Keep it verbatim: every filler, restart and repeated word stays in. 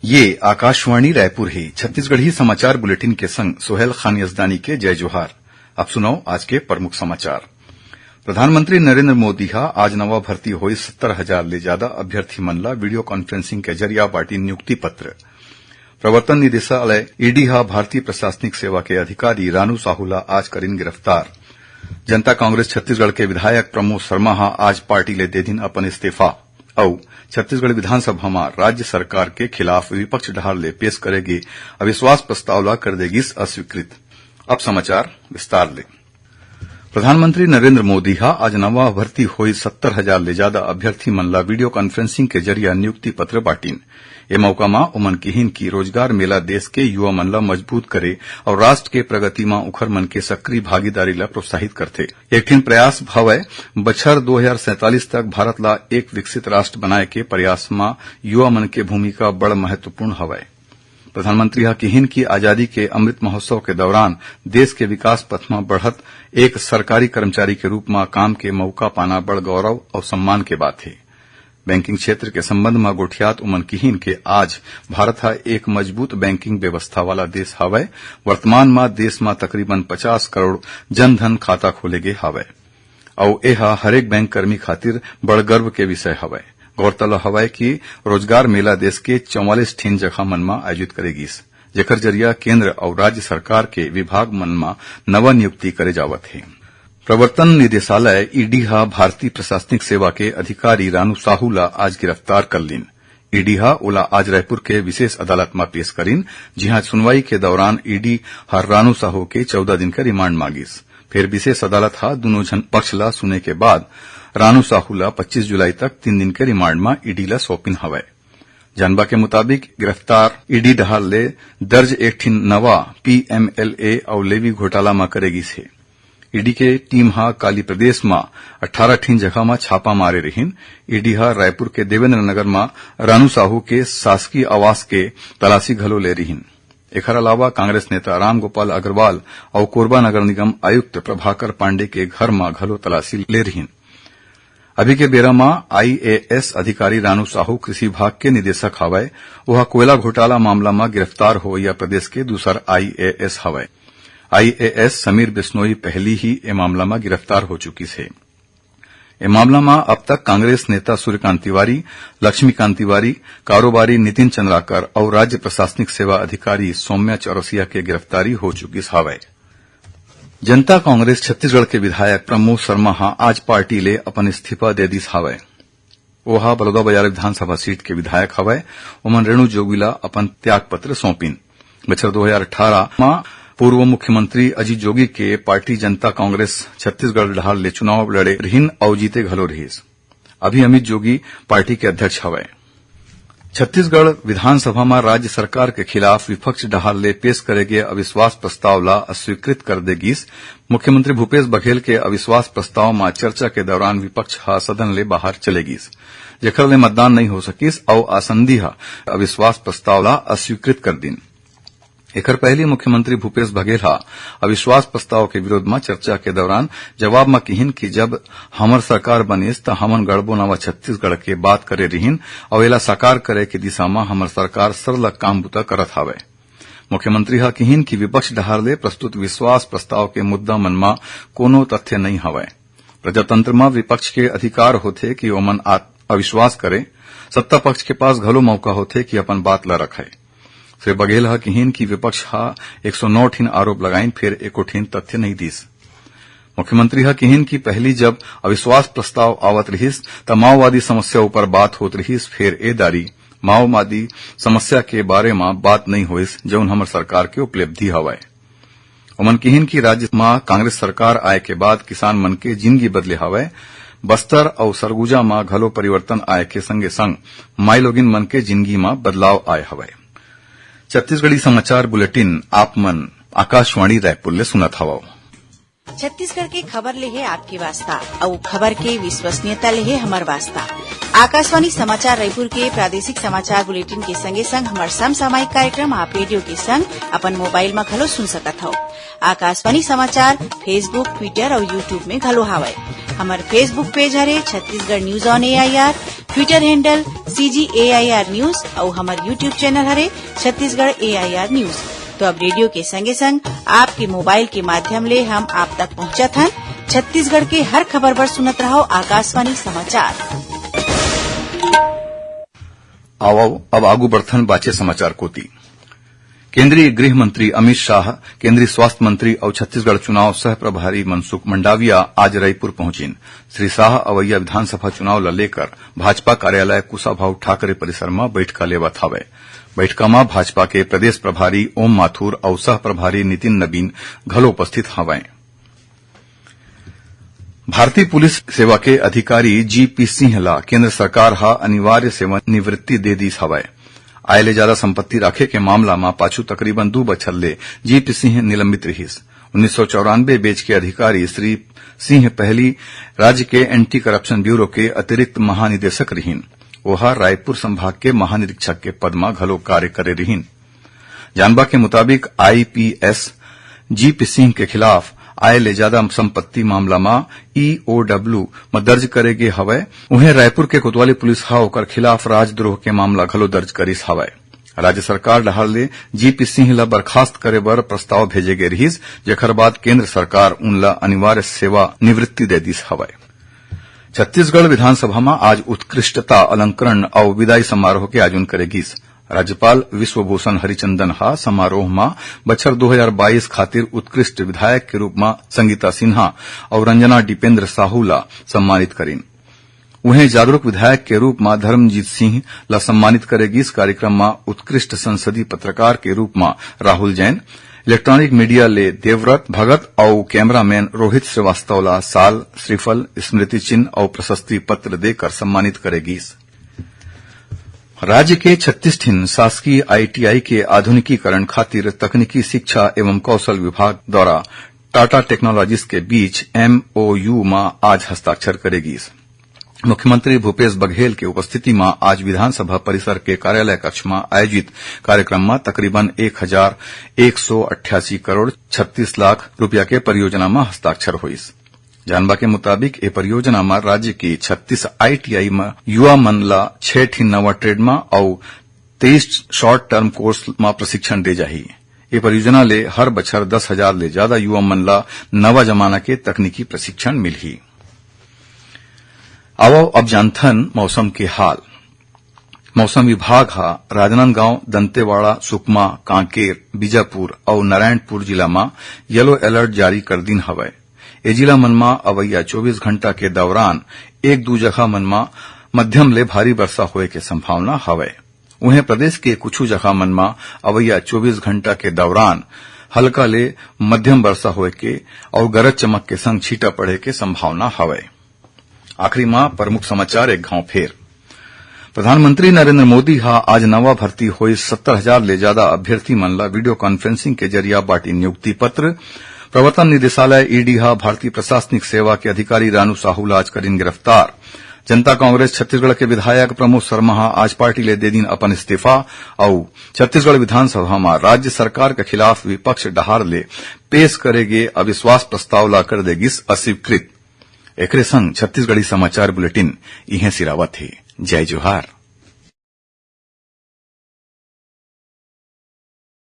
ये आकाशवाणी रायपुर हे। छत्तीसगढ़ी समाचार बुलेटिन के संग सोहेल खान यजदानी के जय जोहार। अब सुनव आज के प्रमुख समाचार। प्रधानमंत्री नरेंद्र मोदी ह आज नवा भर्ती होइस सत्तर हजार ले जादा अभ्यर्थी मन ला video conferencing के जरिया बांटिन नियुक्ति पत्र। प्रवर्तन निदेशालय, ईडी, ह भारतीय प्रशासनिक सेवा के अधिकारी रानू साहू ला आज करिन गिरफ्तार। जनता कांग्रेस छत्तीसगढ़ के विधायक प्रमोद शर्मा ह आज पार्टी ले दे दिन अपन इस्तीफा। अउ छत्तीसगढ़ विधानसभा म राज्य सरकार के खिलाफ विपक्ष डहार ले पेश करे गे अविश्वास प्रस्ताव ला कर दे गिस अस्वीकृत। अब समाचार विस्तार ले। प्रधानमंत्री नरेंद्र मोदी ह आज नवा भर्ती होइस सत्तर हजार ले जादा अभ्यर्थी मन ला video conferencing के जरिया नियुक्ति पत्र बांटिन। ए मौका म ओमन किहिन कि रोजगार मेला देश के युवा मन ला मजबूत करे अउ राष्ट्र के प्रगति म उखर मन के सक्रिय भागीदारी ला प्रोत्साहित करथे। एक ठिन प्रयास हवय, बछर दो हजार सैंतालीस तक भारत ला एक विकसित राष्ट्र बनाए के प्रयास म युवा मन के भूमिका बड़ महत्वपूर्ण हवय। प्रधानमंत्री ह किहिन कि आजादी के अमृत महोत्सव के दौरान देश के विकास पथ म बढ़त एक सरकारी कर्मचारी के रूप म काम के मौका पाना बड़ गौरव अउ सम्मान के बात हे। बैंकिंग क्षेत्र के संबंध म गोठियात उमन किहिन के आज भारत ह एक मजबूत बैंकिंग व्यवस्था वाला देश हवय। वर्तमान म देश म तकरीबन पचास करोड़ जन धन खाता खोले गे हवय, अउ एह हरेक बैंक कर्मी खातिर बड़ गर्व के विषय हवय। गौरतलब हवय कि रोजगार मेला देश के चौवालीस ठिन जगह मन म आयोजित करे गिस, जेकर जरिया केंद्र अउ राज्य सरकार के विभाग मन म नवा नियुक्ति करे जावत हे। प्रवर्तन निदेशालय, ईडी, ह भारतीय प्रशासनिक सेवा के अधिकारी रानू साहू ला आज गिरफ्तार कर लीन। ईडी ह ओला आज रायपुर के विशेष अदालत म पेश करिन, जिहां सुनवाई के दौरान ईडी ह रानू साहू के चौदह दिन के रिमांड मांगिस। फेर विशेष अदालत ह दूनों झन पक्ष ला सुने के बाद रानू साहू ला पच्चीस जुलाई तक तीन दिन के रिमांड म ईडी ला सौंपिन हवय। जानबा के मुताबिक, गिरफ्तार ईडी डहार ले दर्ज एक ठिन नवा पीएमएलए अउ लेवी घोटाला म करे गिस हे। ईडी के टीम ह काली प्रदेश म अट्ठारह ठिन जगह म छापा मारे रिहिन। ईडी ह रायपुर के देवेंद्र नगर म रानू साहू के शासकीय आवास के तलाशी घलो ले रिहिन। एखर अलावा कांग्रेस नेता रामगोपाल अग्रवाल अउ कोरबा नगर निगम आयुक्त प्रभाकर पांडे के घर म घलो तलाशी ले रिहिन। अभी के बेरा म आईएएस अधिकारी रानू साहू कृषि विभाग के निदेशक हवय। ओह कोयला घोटाला मामला म गिरफ्तार होवइया प्रदेश के दूसर आईएएस हवय। आईएएस समीर बिश्नोई पहली ही ए मामला म गिरफ्तार हो चुकिस हे। ए मामला म अब तक कांग्रेस नेता सूर्यकांत तिवारी, लक्ष्मीकांत तिवारी, कारोबारी नितिन चंद्राकर अउ राज्य प्रशासनिक सेवा अधिकारी सौम्या चौरसिया के गिरफ्तारी हो चुकिस हवय। जनता कांग्रेस छत्तीसगढ़ के विधायक प्रमोद शर्मा ह आज पार्टी ले अपन इस्तीफा दे दिस हवय। ओहा बलौदाबाजार विधानसभा सीट के विधायक हवय। ओमन रेणु जोगी ला अपन त्याग पत्र सौंपिन। बछर दो हजार अठारह म पूर्व मुख्यमंत्री अजीत जोगी के पार्टी जनता कांग्रेस छत्तीसगढ़ डहार ले चुनाव लड़े रिहिन अउ जीते घलो रिहिस। अभी अमित जोगी पार्टी के अध्यक्ष हवय। छत्तीसगढ़ विधानसभा म राज्य सरकार के खिलाफ विपक्ष डहार ले पेश करे गे अविश्वास प्रस्ताव ला अस्वीकृत कर दे गिस। मुख्यमंत्री भूपेश बघेल के अविश्वास प्रस्ताव म चर्चा के दौरान विपक्ष ह सदन ले बाहर चले गिस, जेखर ले मतदान नइ हो सकिस अउ आसंदी ह अविश्वास प्रस्ताव ला अस्वीकृत कर दिन। एखर पहिली मुख्यमंत्री भूपेश बघेल ह अविश्वास प्रस्ताव के विरोध म चर्चा के दौरान जवाब म किहिन कि जब हमर सरकार बनिस, त हमन गढ़बो नवा छत्तीसगढ़ के बात करे रिहिन अउ एला साकार करे के दिशा म हमर सरकार सरलग काम बुता करत हावय। मुख्यमंत्री ह किहिन कि विपक्ष डहार ले प्रस्तुत विश्वास प्रस्ताव के मुद्दा मन म कोनो तथ्य नइ हवय। प्रजातंत्र म विपक्ष के अधिकार होथे कि ओमन आत-, अविश्वास करे। सत्ता पक्ष के पास घलो मौका होथे कि अपन बात ल रखय। श्री बघेल ह किहिन कि विपक्ष ह एक सौ नौ ठिन आरोप लगाइन, फेर एको ठिन तथ्य नइ दिस। मुख्यमंत्री ह किहिन कि पहली जब अविश्वास प्रस्ताव आवत रिहिस, त माओवादी समस्या ऊपर बात होत रिहिस, फेर ए दारी माओवादी समस्या के बारे म बात नइ होइस, जउन हमर सरकार के उपलब्धि हवय। ओमन किहिन कि राज्य म कांग्रेस सरकार आए के बाद किसान मन के जिनगी बदले हवय। बस्तर अउ सरगुजा म घलो परिवर्तन आए के संगे-संग माईलोगिन मन के जिनगी म बदलाव आए हवय। छत्तीसगढ़ी समाचार बुलेटिन आप मन आकाशवाणी रायपुर ले सुनत हवव। छत्तीसगढ़ के खबर ले हे आपके वास्ता, अउ खबर के विश्वसनीयता ले हे हमर वास्ता। आकाशवाणी समाचार रायपुर के प्रादेशिक समाचार बुलेटिन के संगे संग हमर समसामयिक कार्यक्रम आप रेडियो के संग अपन मोबाइल म घलो सुन सकत हव। आकाशवाणी समाचार Facebook, Twitter अउ YouTube में घलो हावय। हमर Facebook पेज हरे Chhattisgarh news on AIR. Twitter handle C G A I R News अउ हमर YouTube channel हरे Chhattisgarh A I R News। तो अब रेडियो के संगे संग आपके मोबाइल के माध्यम ले हम आप तक पहुंचत हन। छत्तीसगढ़ के हर खबर बर सुनत रहव आकाशवाणी समाचार। आवव, अब आगू बढ़थन बाचे समाचार कोति। केंद्रीय गृह मंत्री अमित शाह, केंद्रीय स्वास्थ्य मंत्री अउ छत्तीसगढ़ चुनाव सह प्रभारी मनसुख मंडाविया आज रायपुर पहुंचिन। श्री शाह अवइया विधानसभा चुनाव ल लेकर भाजपा कार्यालय कुशाभाऊ ठाकरे परिसर म बइठका लेवत हवय। बइठका म भाजपा के प्रदेश प्रभारी ओम माथुर अउ सह प्रभारी नितिन नबीन घलो उपस्थित हवंय। भारतीय पुलिस सेवा के अधिकारी जी पी सिंह ला केंद्र सरकार ह अनिवार्य सेवानिवृत्ति दे दीस हवय। आय ले जादा संपत्ति राखे के मामला म पाछू तकरीबन दू बछर ले जी पी सिंह निलंबित रिहिस। उन्नीस सौ चौरानबे बैच के अधिकारी श्री सिंह पहली राज्य के एंटी करप्शन ब्यूरो के अतिरिक्त महानिदेशक रिहिन। ओहा रायपुर संभाग के महानिरीक्षक के पद म घलो कार्य करे रिहिन। जानबा के मुताबिक, I P S G P Singh के खिलाफ आय ले जादा संपत्ति मामला म ई ओ डब्ल्यू म दर्ज करे गे हवय। उहें, रायपुर के कोतवाली पुलिस ह ओकर खिलाफ राजद्रोह के मामला घलो दर्ज करिस हवय। राज्य सरकार डहार ले जी पी सिंह ल बर्खास्त करे बर प्रस्ताव भेजे गे रिहिस, जेखर बाद केंद्र सरकार उन ल अनिवार्य सेवानिवृत्ति दे दिस हवय। छत्तीसगढ़ विधानसभा म आज उत्कृष्टता अलंकरण अउ विदाई समारोह के आयोजन करे गिस। राज्यपाल विश्वभूषण हरिचंदन ह समारोह म बछर दू हजार बाईस खातिर उत्कृष्ट विधायक के रूप म संगीता सिन्हा अउ रंजना दीपेंद्र साहू ल सम्मानित करिन। उहें, जागरूक विधायक के रूप म धर्मजीत सिंह ल सम्मानित करे गिस। कार्यक्रम म उत्कृष्ट संसदीय पत्रकार के रूप म राहुल जैन, इलेक्ट्रॉनिक मीडिया ले देवव्रत भगत अउ कैमरामैन रोहित श्रीवास्तव ल साल, श्रीफल, स्मृति चिन्ह अउ प्रशस्ति पत्र देकर सम्मानित करे गिस। राज्य के छत्तीस ठिन शासकीय आई टी आई के आधुनिकीकरण खातिर तकनीकी शिक्षा एवं कौशल विभाग द्वारा टाटा टेक्नोलॉजीज के बीच एम ओ यू म आज हस्ताक्षर करे गिस। मुख्यमंत्री भूपेश बघेल के उपस्थिति म आज विधानसभा परिसर के कार्यालय कक्ष म आयोजित कार्यक्रम म तकरीबन एक हजार एक सौ अट्ठासी करोड़ छत्तीस लाख रुपया के परियोजना म हस्ताक्षर होइस। जानबा के मुताबिक, ए परियोजना म राज्य के छत्तीस आई टी आई म युवा मन ल छह ठिन नवा ट्रेड म अउ तेईस शॉर्ट टर्म कोर्स म प्रशिक्षण दे जाही। ए परियोजना ले हर बछर दस हजार ले जादा युवा मन ल नवा जमाना के तकनीकी प्रशिक्षण मिलही। आवव अब जानथन मौसम के हाल। मौसम विभाग ह राजनांदगांव, दंतेवाड़ा, सुकमा, कांकेर, बीजापुर अउ नारायणपुर जिला म येलो अलर्ट जारी कर दिन हवय। ए जिला मन म अवइया चौबीस घंटा के दौरान एक दू जगह मन म मध्यम ले भारी वर्षा होए के संभावना हवय। उहें, प्रदेश के कुछु जगह मन म अवइया चौबीस घंटा के दौरान हल्का ले मध्यम वर्षा होए के अउ गरज चमक के संग छींटा पड़े के संभावना हवय। आखिरी म प्रमुख समाचार एक घांव फेर। प्रधानमंत्री नरेंद्र मोदी ह आज नवा भर्ती होए सत्तर हजार ले जादा अभ्यर्थी मन ल वीडियो कॉन्फ्रेंसिंग के जरिया बांटिन नियुक्ति पत्र। प्रवर्तन निदेशालय ई डी ह भारतीय प्रशासनिक सेवा के अधिकारी रानू साहू ल आज करिन गिरफ्तार। जनता कांग्रेस छत्तीसगढ़ के विधायक प्रमोद शर्मा ह आज पार्टी ले दे दिन अपन इस्तीफा अउ छत्तीसगढ़ विधानसभा म राज्य सरकार के खिलाफ विपक्ष डहार ले पेश करे गे अविश्वास प्रस्ताव ल कर दे गिस अस्वीकृत। एकरे संग छत्तीसगढ़ी समाचार बुलेटिन इहें सिरावत हे। जय जोहार।